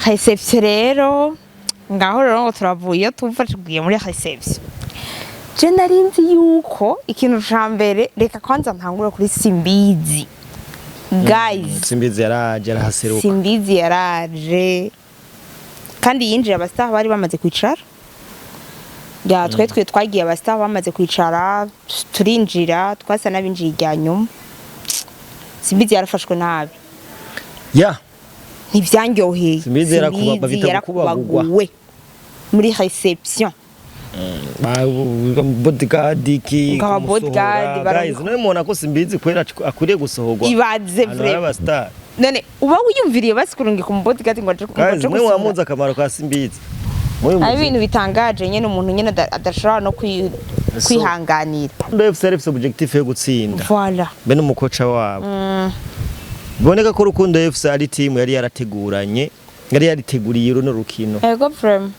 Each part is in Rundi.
Réception rero ngaho rero ngo turavuye iyo tuva, tugiye muri réception. Je nari nzi yuko ikintu ca mbere, reka kwanza ntangure kuri Simbizi, guys. Simbizi yaraje, arahaseruka. Simbizi yaraje kandi yinjiye aba star bari bamaze kwicara. Ya, twe twagiye aba star bamaze kwicara, turinjira twasa n'abinjiye irya nyuma. Simbizi yarafashwe nabi. Ntivyanryoheye. Simbizi babita gukubagugwa. Yarakubaguwe muri réception. Bodyguard ki Ukaba bodyguard, guys, none mubona ko Simbizi kwera akwiriye gusohorwa Ibaze. ahantu hari Vraiment. aba star? None uba wiyumviriye basi kurungika umu bodyguard ngo aje ngo Guys, aje mwe gusohora? mwamuzi akamaro ka Simbizi. Mwe Ari ibintu bitangaje nyene, umuntu nyene adashobora no kwihanganira. Rukundo FC yari ifise objectif yo gutsinda. Voilà. Be n'umu coach wabo. Biboneka ko Rukundo FC ari team yari yarateguranye, yari yariteguriye runo rukino. Ego, vraiment.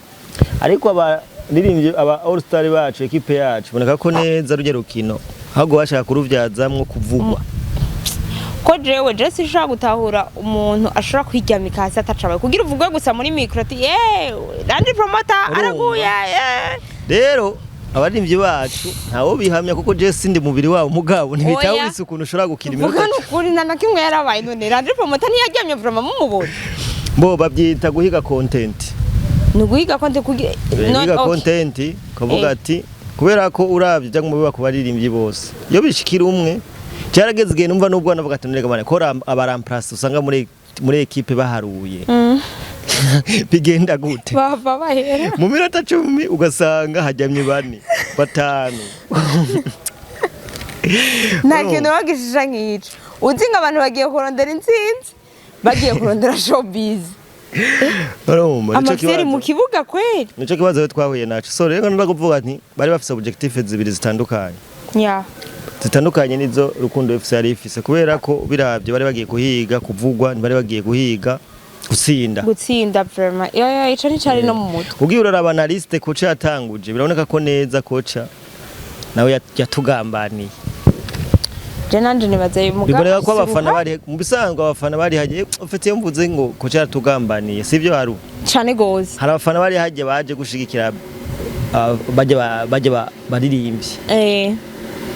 Ariko abaririmbyi, aba All Star bacu, équipe yacu, boneka ko neza rujya rukino ahubwo bashaka kuruvyazamwo kuvugwa. Ko jewe je sinshobora gutahura umuntu ashobora kwiryamika hasi atacabaye kugira uvuge gusa muri micro ati: "Yeee, Landry Promoter Urumva? araguye eh." Rero abaririmbyi bacu ntawo bihamya kuko je sindi mubiri wabo, mugabo ntibitahuritse ukuntu ushobora gukina Vuga. iminota. Nukuri nta na kimwe yarabaye. None Landry Promoter ntiyaryamye vraiment mumubona? Bo babyita guhiga content. Ni uguhiga content kugira Guhiga okay. content, ukavuga ati kubera ko uravye cyangwa biba ku baririmbyi bose, iyo bishikira umwe, cyarageze igihe numva nubwo navuga ati: "Nurega mane ko aba remplaçants usanga muri équipe baharuye, bigenda gute?" Bava bahera. Mu minota 10 ugasanga hajyamye bane, batanu. Nta kintu bagishisha nk'ico. Uzi ngo abantu bagiye kurondera intsinzi, bagiye kurondera showbiz. Urumva nico Amafyeri mu kibazo. kibuga kweri. Nico kibazo rero twahuye naco. So rero ndakuvuga nti bari bafise objectif zibiri zitandukanye, zitandukanye nizo Rukundo FC yari ifise, kubera ko biravye bari bagiye guhiga kuvugwa, ntibari bagiye guhiga gutsinda. Gutsinda vraiment, yo ico nticari no mu mutwe. Ugiye uraraba na liste coach yatanguje, biraboneka ko neza coach nawe yatugambaniye. Je nanje nibaza uyu mugabo Biboneka ko abafana bari mu bisanzwe, abafana bari hagiye ufite, iyo mvuze ngo coach yaratugambaniye sivyo haru? Cane gose. Hari abafana bari hagiye baje gushigikira bajya baririmbye.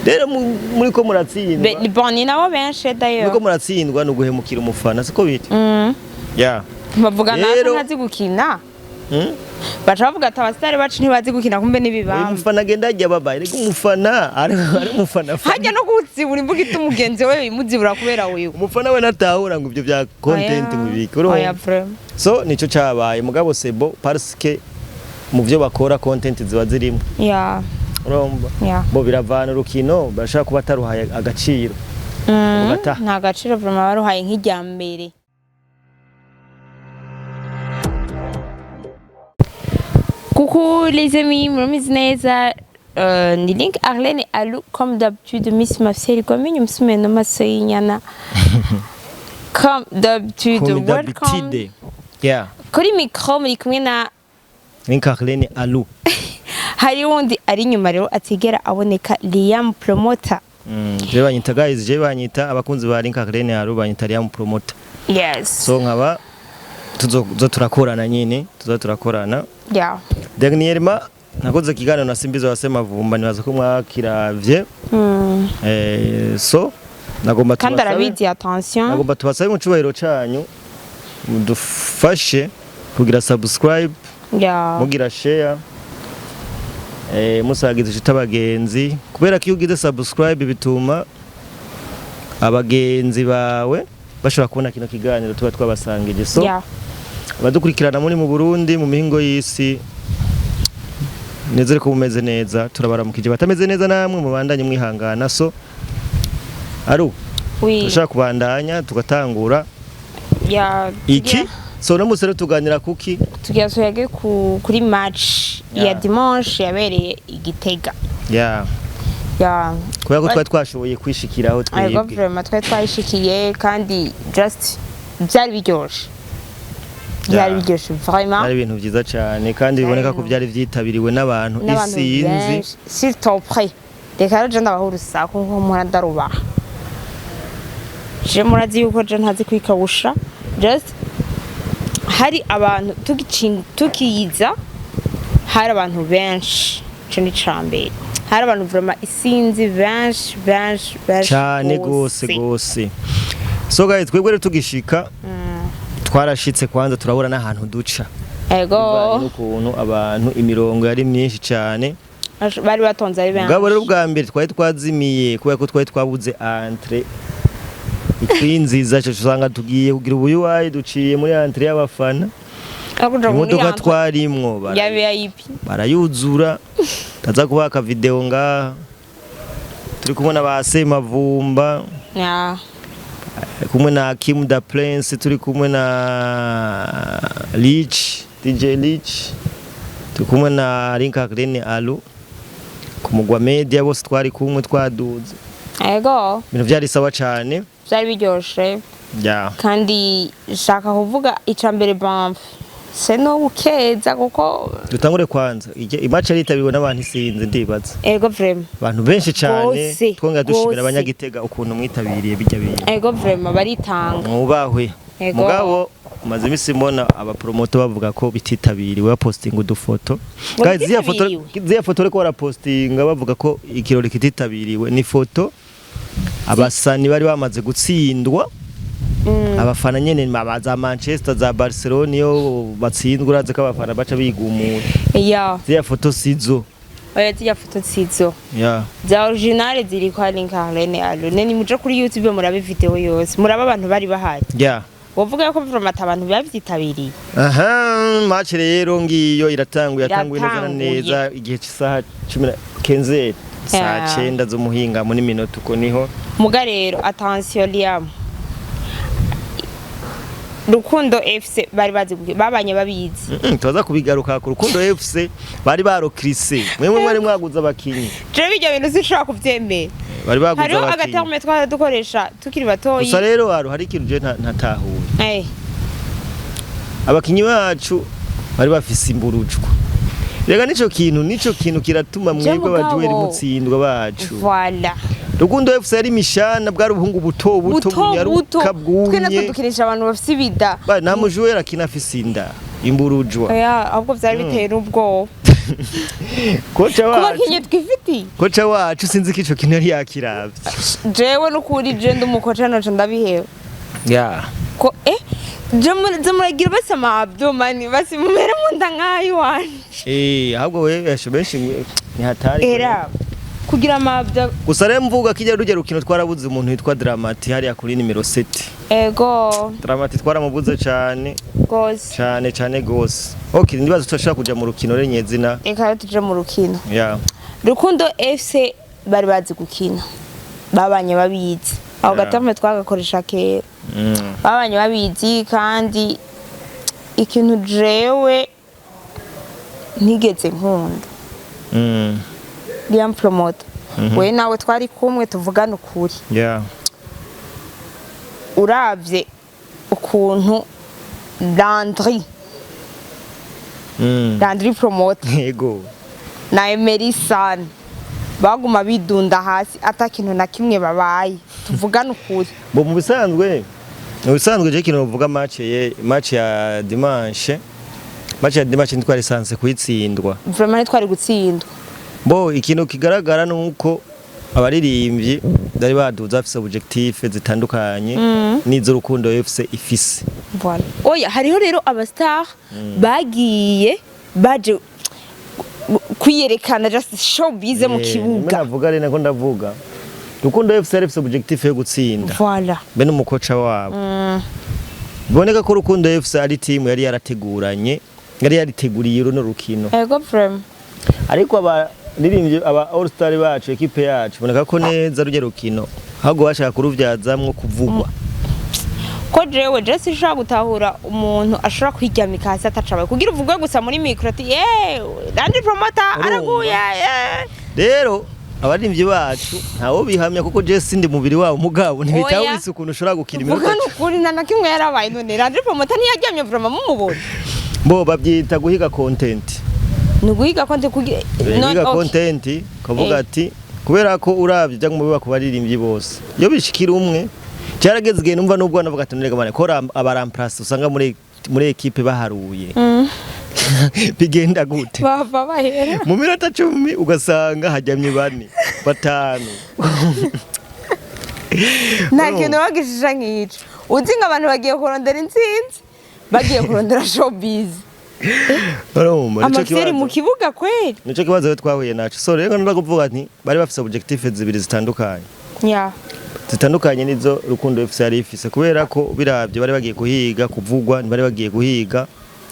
Rero muri ko muratsindwa. Bon, ni nabo benshi Muri ko d'ailleurs. muratsindwa ni uguhemukira umufana, siko bita? Yeah. Bavuga nako Rero ntazi gukina. Baca bavuga ati aba star bacu ntibazi gukina, kumbe Uyu n'ibibamba. mufana agenda ajya babaye, reka umufana ari umufana. Hajya no kuwuzibura imbuga ita umugenzi we bimuzibura kubera wewe. Umufana we natahura ngo ibyo bya content ngo ibiki, urumva? Oya, vraiment. So nico cabaye, mugabo c'est bon parce que mu byo bakora content ziba zirimo. Urumva? Yeah. Bo biravana urukino barashaka kuba ataruhaye agaciro. Ugataha. Nta gaciro vraiment baruhaye nk'irya mbere. Coucou les amis, murabizi neza, ni Link Arlene Alou comme d'habitude, Miss Mafseli commune umusumeno maso y'inyana comme d'habitude. Comme Welcome. d'habitude, yeah. Kuri micro muri kumwe na Link Arlene Alou. Hari wundi ari inyuma rero atigera aboneka, Liam Promoter. Je banyita, guys, je banyita, abakunzi ba Link Arlene Alou banyita Liam Promoter. So nkaba tuzo turakorana nyine, tuzo turakorana. Dernièrement nakoze ikiganiro na Simbizo wa Semavumba, nibaza ko mwakiravye. So nagomba Kandi arabizi, attention. Nagomba tubasabe mu cubahiro canyu mudufashe kugira subscribe, mugira share, musagiza inshuti abagenzi, kubera ko iyo ugize subscribe bituma abagenzi bawe bashobora kubona kino kiganiro tuba twabasangije. So abadukurikirana muri mu Burundi, mu mihingo y'isi, nizere ko mumeze neza, turabaramukije. Batameze neza namwe mubandanye mwihangana. So aru turashaka kubandanya tugatangura iki. So no musere tuganira kuki? Tugira tuyage kuri match ya dimanche yabereye i Gitega. Kubera ko twari twashoboye kwishikiraho Ego. twebwe. Vraiment twari twayishikiye kandi just byari biryoshe, byari biryoshe vraiment. Byari ibintu byiza cyane kandi biboneka ko byari byitabiriwe n'abantu N'abantu isinzi. benshi, s'il te plaît. Reka rero je ndabaha urusaku nko mpora ndarubaha. Je murazi yuko je ntazi kwikawusha, just Hari abantu tukiyiza, hari abantu benshi. Ico ni icambere, hari abantu vraiment isinzi, benshi benshi benshi. Cyane gose gose. So guys, twebwe rero tugishika, twarashitse kwanza turabura n'ahantu duca. Ego. Bivanye n'ukuntu abantu imirongo yari myinshi cyane. Bari batonze ari benshi. Mugabo rero ubwa mbere twari twazimiye kubera ko twari twabuze entrée itwinziza. Cyo usanga tugiye kugira ubuyuwayi, duciye muri entrée y'abafana. Hakuja muri Imodoka entrée twarimwo ya VIP. barayuzura. Taza kubaha akavideo ngaha, turi kumwe na ba Semavumba, kumwe na Kim da Prince, turi kumwe na Rich DJ Rich, turi kumwe na Linka Green Alu ku mugwa media. Bose twari kumwe twaduze. Ibintu byari sawa cyane. Byari biryoshe. Kandi shaka kuvuga icambere, bamf se no gukeza kuko Dutangure kwanza imatch yaritabiriwe n'abantu isinze, ndibaza. Ego, vraiment. Abantu benshi cyane. Gose, Twongera dushimira gose. abanyagitega ukuntu mwitabiriye bijya bintu. Ego, vraiment, baritanga. Mwubahwe. Ego. Mugabo maze imisi mbona abapromoto bavuga ko bititabiriwe, bapostinga udufoto. Ngo Guys, ziriya foto, bititabiriwe? ziriya foto ariko barapostinga bavuga ko ikirori kititabiriwe, ni foto abasani bari bamaze gutsindwa. Abafana nyene za Manchester, za Barcelona, iyo batsindwa urazi ko abafana baca bigumura. Ziriya foto sizo. Oya, ziriya foto sizo. Za original ziri kwa Linka Rene Alone. Ni muje kuri YouTube murabe video yose, murabe abantu bari bahari. Wovuga ko vraiment abantu bavyitabiriye. Aha, match rero ngiyo iratanguye, yatanguye neza na Iratanguye. neza igihe cy'isaha cumi na kenzeri, saa 9 z'umuhingamo n'iminota uko niho. Muga rero attention, Liam, Rukundo FC bari bazi babanye babizi. Tubaza kubigaruka ku Rukundo FC, bari barokirise. Mwemwe mwari mwaguze abakinyi. Jewe ibyo bintu sinshobora kuvyemera. Bari baguze Hariho abakinyi. agaterme twara dukoresha tukiri batoyi. Gusa rero hari ikintu je ntatahuye. Abakinyi bacu bari bafise imburujwa. Rega nico kintu kiratuma Je mwebwe mugabo. abajuweri mutsindwa bacu. Voilà. Rukundo FC yari mishana, bwari ubuhungu buto buto Buto buto. bunyaruka Twe natwe bwumye. dukinisha abantu bafise ibida. Ba nta mujuweri akina afise inda imburujwa. Oya, ahubwo vyari biteye n'ubwoba Koca ku wacu, bakinyi twifitiye. koca wacu sinzi ko ico kintu yari yakiravye. Jewe n'ukuri, je ndi umukoca noco ndabiheba. Ko je muragira basi amabyo mani, basi mumere munda nk'ayo iwanje. Ahubwo we benshi ni hatari. Era kugira amabyo. Gusa rero mvuga kijya rujya rukino twarabuze umuntu witwa Dramati hariya kuri nimero 7. Dramati twaramubuze cyane. Gose. Cyane cyane gose. Okay, ndibaza tutashaka kuja mu rukino rero nyezina. Reka rero tuje mu rukino. Rukundo FC bari bazi gukina, babanye babizi. Aho gatame twagakoresha kera. Babanye babizi. Kandi ikintu jewe ntigeze nkunda, Liam Promoter, we nawe twari kumwe, tuvugane ukuri. Uravye ukuntu Landry, Landry Promoter na Emery San baguma bidunda hasi ata kintu na kimwe babaye, tuvugane ukuri. Bo mu bisanzwe je kintu bavuga, match ya dimanche, ntitwari sanse kuyitsindwa. Vraiment ntitwari gutsindwa. Bo ikintu kigaragara nuko abaririmbyi bari baduze bafise objectif zitandukanye n'izo Rukundo FC ifise. Voilà. Oya, hariho rero abastar bagiye baje kwiyerekana, just showbiz mu kibuga. Navuga rero nako ndavuga Rukundo FC yari ifise objectif yo gutsinda. Voilà. Be n'umukoca wabo. Biboneka ko Rukundo FC ari team yari yarateguranye, yari yariteguriye runo rukino. Ego, vraiment. Ariko abaririmbyi, aba all star bacu, ekipe yacu, boneka ko neza rujya rukino ahubwo bashaka kuruvyazamwo kuvugwa. Ko jewe je sinshobora gutahura umuntu ashobora kwiryamika hasi atacabaye kugira uvuge gusa muri micro ati yeee, Landry Promoter Urumva? araguye eh." Rero abaririmbyi bacu ntawo bihamya kuko je sindi mubiri wabo, mugabo ntibitawise ukuntu ushobora gukina Vuga iminota. n'ukuri, nta na kimwe yarabaye. None Landry Promoter ntiyaryamye vraiment mumubona? Bo babyita guhiga content. Ni uguhiga konte kugira Guhiga content, kavuga ati kubera ko uravye cyangwa mubiba ku baririmbyi bose iyo bishikira umwe, cyarageze igihe numva nubwo navuga ati nurega mane ko abaramplace usanga muri muri équipe baharuye, bigenda gute? Bava bahera. Mu minota 10 ugasanga hajyamye bane, batanu. Nta kintu bagishisha nk'ico. Uzi ngo abantu bagiye kurondera intsinzi, bagiye kurondera showbiz. Urumva nico Amafyeri mu kibazo. kibuga kweri. Nico kibazo rero twahuye naco. So rero ndakuvuga nti bari bafise objectif zibiri zitandukanye, zitandukanye nizo Rukundo FC yari ifise, kubera ko biravye bari bagiye guhiga kuvugwa, ntibari bagiye guhiga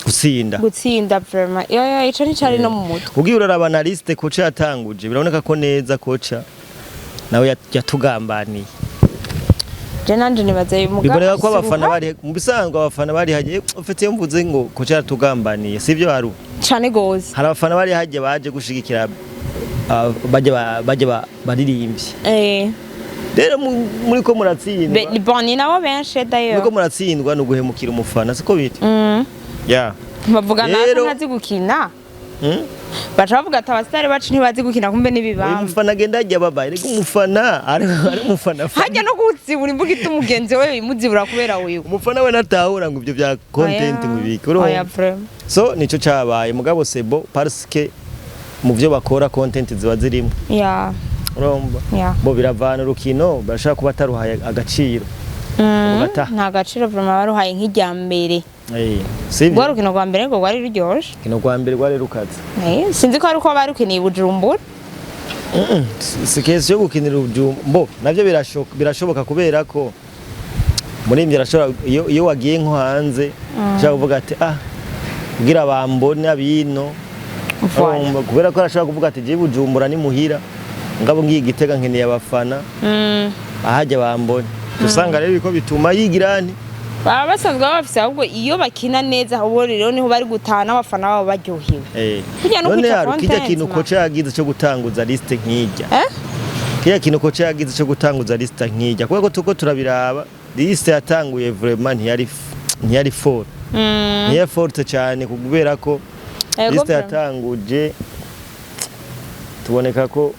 gutsinda. Gutsinda vraiment, yo ico nticari no mu mutwe. Ugiye uraraba na liste coach yatanguje, biraboneka ko neza coach nawe yatugambaniye. Je nanje nibaza muga Biboneka ko abafana bari mu bisanzwe, abafana bari hagiye ufite, iyo mvuze ngo coach yaratugambaniye sivyo haru? Cane gose. Hari abafana bari hagiye baje gushigikira bajya baririmbye. Rero muri ko muratsindwa, Bon, ni nabo benshi muri d'ailleurs. ko muratsindwa ni uguhemukira umufana, siko bita? Ya. Bavuga nako Rero- ntazi gukina. Baca bavuga ati abasitari bacu ntibazi gukina, kumbe Uyu n'ibibamba. mufana agenda ajya babaye, reka umufana ari umufana. Hajya no kuwuzibura imbuga ita umugenzi we imuzibura kubera wewe. Umufana we natahura ngo ibyo bya content ngo ibiki, urumva? Oya, vraiment. So nico cabaye, mugabo c'est bon parce que mu byo bakora content ziba zirimo. Urumva? Ya. Bo biravana urukino barashaka kuba ataruhaye agaciro. Ugataha. Nta gaciro vraiment baruhaye nk'irya mbere. Eh, sivyo? Rwa rukino rwa mbere ngo rwari ruryoshe. Rukino rwa mbere rwari rukaze. Sinzi ko ari uko barukeneye i Bujumbura. Si question yo gukinira bo navyo birashoboka kubera ko muri ivyo arashobora iyo wagiye nko hanze ushobora kuvuga ati ah, kugira bambone abino. Voilà. Urumva, kubera ko arashobora kuvuga ati je Bujumbura ni muhira, ngabo ngiye Gitega nkeneye abafana ahajya bambone. Usanga rero biko bituma yigira nti Baba basanzwe baba bafise, ahubwo iyo bakina neza ahubwo rero niho bari gutaha n'abafana babo baryohewe. Burya no None kwica haru kirya content, kintu ma. koca yagize cyo gutanguza liste nk'ijya, Eh? kirya kintu coach yagize cyo gutanguza liste nk'ijya, kubera ko tuko turabiraba liste yatanguye vraiment ntiyari fort, ntiyari forte cyane, kubera ko Ego liste vraiment. yatanguje tuboneka ko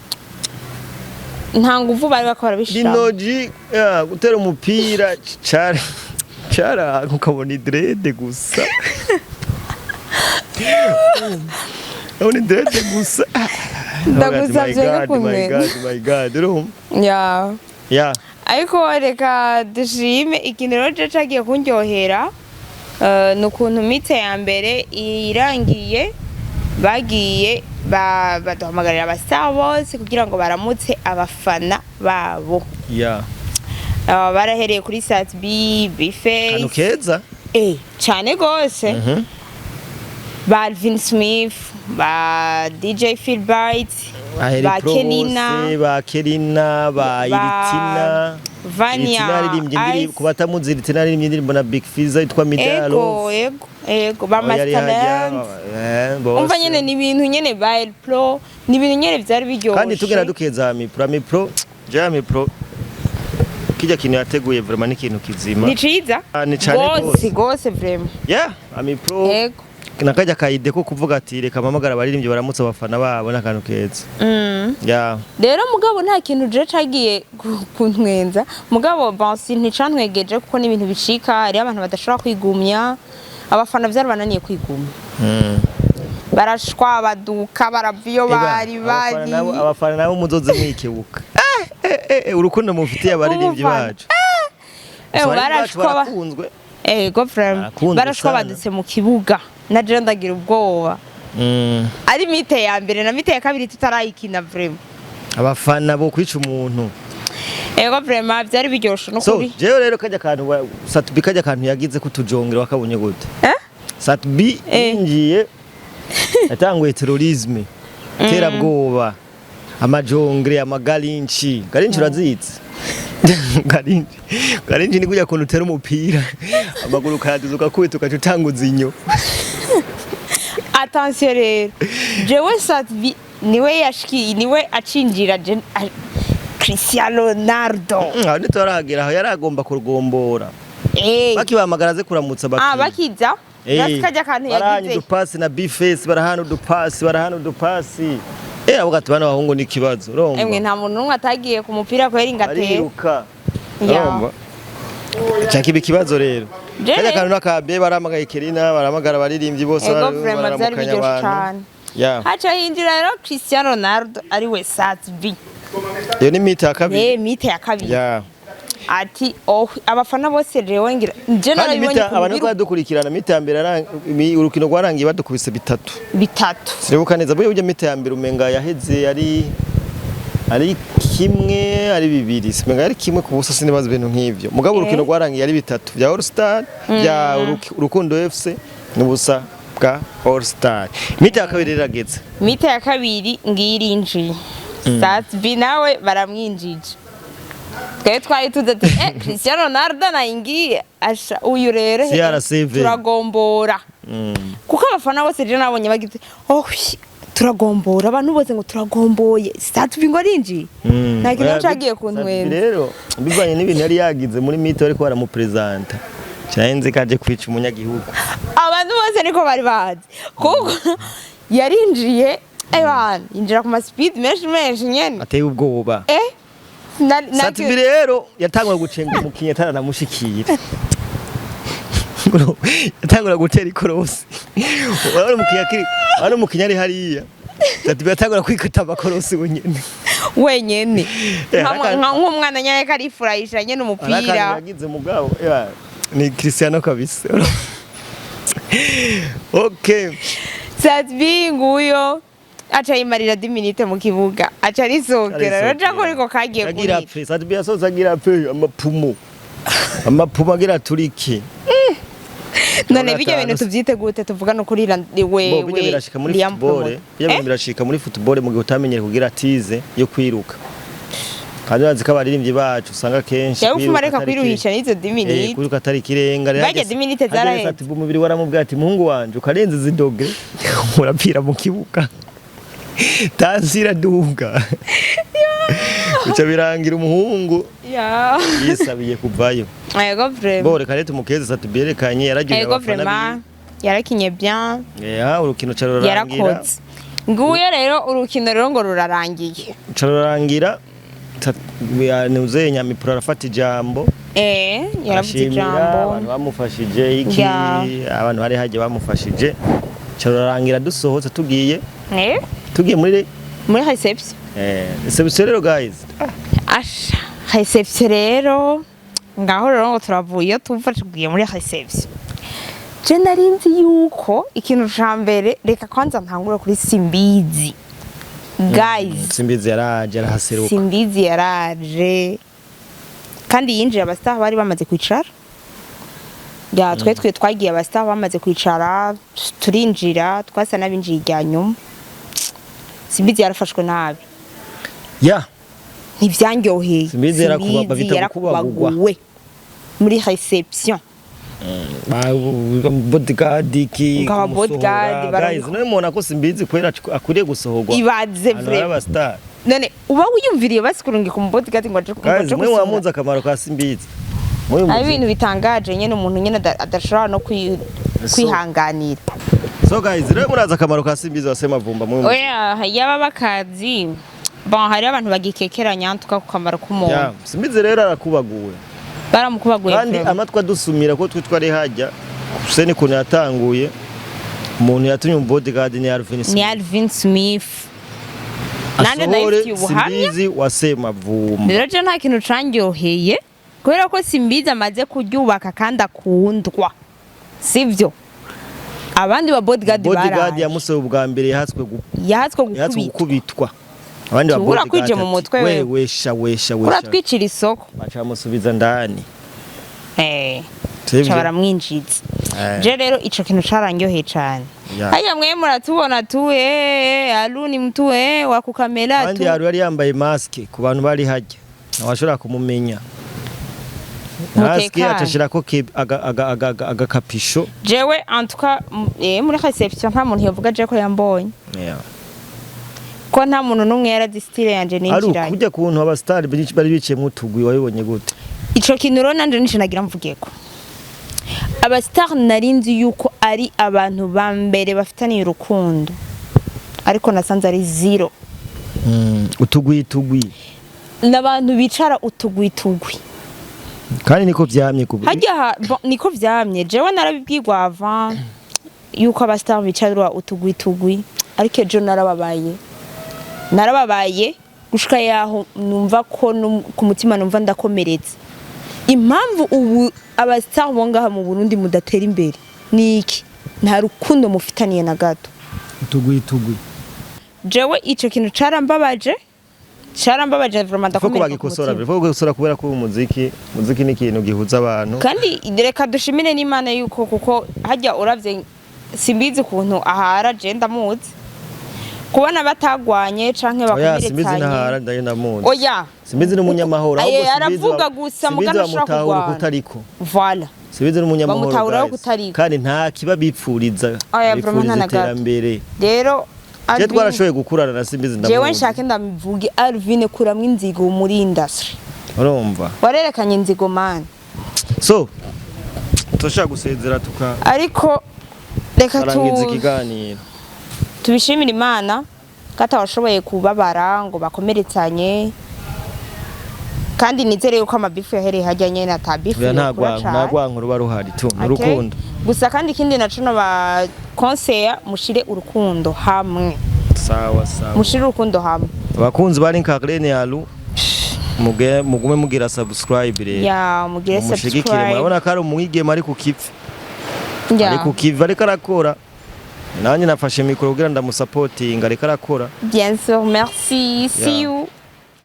Nta nguvu bari bakora bishiramo. Linoji ya, gutera umupira cara cara ukabona i dread gusa, ukabona i dread gusa. Ndagusavye My God, my kumenya. God, my God, urumva? Ya. Ya. Ariko reka dushime. Ikintu rero je cagiye kundyohera ni ukuntu mi-temps ya mbere irangiye bagiye baduhamagarira abastar bose kugira ngo baramutse abafana babo. Barahereye kuri Sat-B, Kantu B-Face. Keza. Cane gose. Ba Alvin Smith, ba DJ Philbright, Aheri ba Pro Kenina, bose, ba Kelina, ba ba Iritina. Vania Iritina yaririmbye indirimbo, Ice. ku batamuzi Iritina yaririmbye indirimbo na Big Fizzo yitwa Midalo. Ego, ba Masterland. Umva nyene ni ibintu nyene, ba El Pro, ni ibintu nyene vyari biryoshe. Kandi tugenda dukeza Amipro, Amipro je Amipro kijya kintu yateguye vraiment ni ikintu kizima. Ni ciza. Ah, ni cane gose. gose. Gose vraiment. Yeah, Amipro. Nakajya ka idée ko kuvuga ati reka mpamagara abaririmbyi baramutse abafana babo n'akantu keza. Yeah. Rero mugabo nta kintu je cagiye kuntwenza, mugabo bon, si nticantwegeje kuko ni ibintu bicika. Hariho abantu badashobora kwigumya, abafana vyarabananiye kwigumya. Barashwa baduka barava iyo Eba, bari abafana bari. Abafana nabo muzoze mwikebuka. Urukundo mufitiye abaririmbyi Umufana. bacu. Barashwa Barakunzwe. Ego vraiment. Barakunzwe Barashwa sana. badutse mu kibuga, na je ndagira ubwoba. Ari mi-temps ya mbere na mi-temps ya kabiri tutarayikina vraiment. Abafana bo kwica umuntu. Ego vraiment, byari biryoshe no So kuri. jewe rero kajya kantu Sat-B kajya kantu yagize kutujongera wakabonye gute? Eh? Sat-B yinjiye yatanguye terrorisme, terabwoba, amajongre, amagarinci. Garinci urazizi? Garinci, garinci ni kujya kuntu utera umupira amaguru ukayaduza ugakubita ugaca utanguza inyo. Attention rero, jewe Sat-B niwe yashikiye, niwe acinjira Cristiano Ronaldo. Aho ntiturahagera, aho yari agomba kurugombora. Bakibahamagara aze kuramutsa Ah, abakinyi. Bakiza Eh, kajya kantu barahanye yagize. Udupasi na B-Face, barahana udupasi, barahana udupasi. Avuga ati bana bahungu ni ikibazo, urumva? Emwe, nta muntu n'umwe atagiye ku mupira kubera ingatera. Bariruka. Ya. Urumva? Ca kiba ikibazo rero. Jere- Kajya kantu n'akabe, baramagaye Kerina, baramagara abaririmbyi bose. Ego, vraiment byari bararamukanya biryoshe abantu. cane. Ya. Haca hinjira rero Cristiano Ronaldo, ari we Sat-B. Iyo ni mi-temps ya kabiri. Mi-temps ya kabiri. Ya. Ati oh, abafana bose jewe ngira je Kandi narabibonye mi-temps ku abantu biru badukurikirana, mi-temps ya mbere urukino rwarangiye badukubise bitatu. Bitatu. Sinibuka neza, burya mi-temps ya mbere umenga yaheze ari kimwe, ari bibiri, simenga ari 1-0, sinibaza, ibintu nk'ivyo. Mugabo urukino rwarangiye ari bitatu bya All Star, bya Urukundo FC n'ubusa bwa All Star. Mi-temps ya kabiri irageze. Mi-temps ya kabiri ngirinjiye, Sat-B nawe baramwinjije. Twari tuzi ati Cristiano Ronaldo naingiye, asha uyu rero CR7. Turagombora, kuko abafana bose rero nabonye bagize oh, turagombora, abantu bose ngo turagomboye, Sat-B ngo arinjiye, nta kintu Oya, cagiye Sat-B kuntwenza. Rero bivanye n'ibintu yari yagize muri mi-temps, ariko baramupresenta, cyarenze kaje kwica umunyagihugu. Abantu bose niko bari bazi, kuko yarinjiye ebana yinjira ku ma speed menshi menshi nyene. Ateye ubwoba. Sat-B rero yatangura gucenga umukinyi ataranamushikira, yatangura gutera ikorosi. Urabona umukinyi akiri, urabona umukinyi ari hariya, Sat-B yatangura kwikata amakorosi wenyene. Wenyene. Nk'umwana nyene karifurahisha nyene Hari akantu umupira. Yagize mugabo ya, ni Cristiano kabisa. Okay. Sat-B nguyo aca yimarira 10 minutes mu kibuga, aca arisokera rero, ja kuriko kagiye agira kurira. Pe Sat-B yasoza agira pe amapumo amapumo agira turiki. None bijya bintu tuvyite gute? Tuvuga no kurira Bo bijya wewe birashika muri Liam football. Promoter. Bijya bintu birashika muri football mu gihe utamenyere kugira tize yo kwiruka, kandi urazi ko abaririmbyi bacu usanga kenshi Yawe ufuma kwiruka reka atari kwiruhisha n'izo 10 minutes. Kwiruka atari ikirenga rero. Barya 10 minutes zaraheze. Ati umubiri waramubwiye ati muhungu wanje, ukarenza izi degrés urapfira mu kibuga, tansi iraduga, bica birangira umuhungu yisabiye kuvayo. Yego, vraiment. Bo reka rero tumukeze Sat-B, yerekanye yaragiye Yego, abafana. Vraiment yarakinye bien. Urukino ca rurarangira. Yarakoze. Nguyo rero urukino rero ngo rurarangiye. Ca rurarangira, nuze Nyamipuro arafata ijambo. Yaravuze arashimira ijambo. Abantu bamufashije iki, abantu bari hagiye bamufashije. Ca rurarangira dusohotse tugiye tugiye muri Muri réception. Réception rero guys. Asha, réception rero ngaho rero ngo turavuye iyo tuva tugiye muri réception. Je nari nzi yuko ikintu ca mbere, reka kwanza ntangure kuri Simbizi guys. Simbizi yaraje arahaseruka. Simbizi yaraje kandi yinjiye aba star bari bamaze kwicara. Ya, twe twagiye aba star bamaze kwicara, turinjira twasa n'abinjiye irya nyuma. Simbizi yarafashwe nabi. Ntivyanyoheye. Simbizi bita gukubagurwa. Yarakubaguwe muri réception. Bodyguard iki Ngaba bodyguard guys, none mubona ko Simbizi kwera akwiriye gusohorwa Ibaze ahantu hari vraiment. aba star? None uba wiyumviriye basi kurungika umu bodyguard ngo aje ngo Guys, aje mwe gusohora? mwamuzi akamaro ka Simbizi. Mwe Ari ibintu bitangaje nyene, umuntu nyene adashobora no kwihanganira. So guys, rero murazi akamaro ka Simbizi wa Semavumba, mwe muzi? Oya, yaba bakazi. Bon, hariho abantu bagikekeranya tuka ku kamaro k'umuntu. Ya, Simbizi rero arakubaguwe. Baramukubaguye Kandi vraiment. amatwi adusumira ko twe twari hajya Hussein, ukuntu yatanguye, umuntu yatumye mu bodyguard ni Alvin Ni Smith. Alvin Smith. Nanje Asohore ndabifitiye ubuhamya. Simbizi wa Semavumba. Rero je nta kintu candyoheye kubera ko Simbizi amaze kuryubaka kandi akundwa, sivyo? Abandi ba bodyguard Bodyguard baraje. yamusohoye ubwa mbere yahatswe Yahatswe yahatswe gukubitwa. gukubitwa. Abandi ba Tubura bodyguard kwije mu ati, mutwe we wewe. wesha wesha wesha. Uratwicira isoko. Baca bamusubiza ndani. Sivyo? Ca baramwinjiza. Je rero ico kintu caranyoheye cane. Haya, mwe muratubona tu, aluni mtu wa kukamera Kandi tu. yari yambaye maske, ku bantu bari hajya ntawashobora kumumenya. Maske Mutekane. acashirako agakapisho. Jewe en tout cas muri réception nta muntu yovuga je ko yambonye, ko nta muntu n'umwe yarazi style yanje Ari ninjiranye. ukujya kuntu aba star bari bicaye mu tugwi, wabibonye gute? Ico kintu rero nanje nico nagira mvugeko. Aba star nari nzi yuko ari abantu ba mbere bafitaniye urukundo, ariko nasanze ari zéro. Utugwi tugwi. N'abantu bicara utugwi tugwi. Kandi niko vyamye kubu. Hajya bon, niko vyamye. Jewe narabibwirwa avant yuko aba star bicarwa utugwi tugwi, ariko ejo narababaye, narababaye gushika yaho numva ko ku mutima numva ndakomeretse. Impamvu ubu aba star bo ngaha mu Burundi mudatera imbere ni iki? Nta rukundo mufitaniye na gato. Utugwi tugwi. Jewe ico kintu carambabaje, carambabaje vraiment. Foko Ndakomereka ku bagikosora. mutima. Foko bagikosora kubera ko umuziki ni ikintu gihuza abantu. Kandi reka dushimire n'Imana yuko, kuko hajya uravye Simbizi ukuntu ahara, je ndamuzi, kubona batagwanye canke Oya, Simbizi bakomeretsanye. ntahara, ndagenda muzi. Oya. Simbizi n'umunyamahoro. Aye, Ahubwo Simbizi aravuga gusa, Simbizi mugabo ashobora bamutahura kurwana. kutariko. Voilà. Simbizi n'umunyamahoro, Bamutahura guys. kutariko. Kandi nta kiba bipfuriza. Oya, vraiment, Bipfuriza nta na gato. iterambere. Rero Je Alvin, twarashoboye gukurana na Simbizi, jewe ndamuzi. nshake ndabivuge, Alvin, kuramwo inzigo muri industry. Urumva. Warerekanye inzigo, man. So turashaka gusezera tuka Ariko reka karangiza ikiganiro. Tubishimire Imana ko atabashoboye kubabara ngo bakomeretsanye, kandi nizere yuko amabifu yahereye hajya nyene ata bifu Oya, nta yokura gwanko, cane. nta gwanko ruba ruhari tu ni Okay? urukundo. Gusa kandi ikindi naco no ba conseiller, mushire urukundo hamwe. Sawa sawa. Mushire urukundo hamwe. Abakunzi ba Link Arlene Yalu, mugume mugira subscribe rero. Ya, mugire Mumushigikire. subscribe. Murabona ko ari umwigeme ari ku kivi, ari ku kivi, ariko arakora. Nanjye nafashe mikoro kugira ndamusapotinga, ariko arakora. Bien sûr, merci, see you.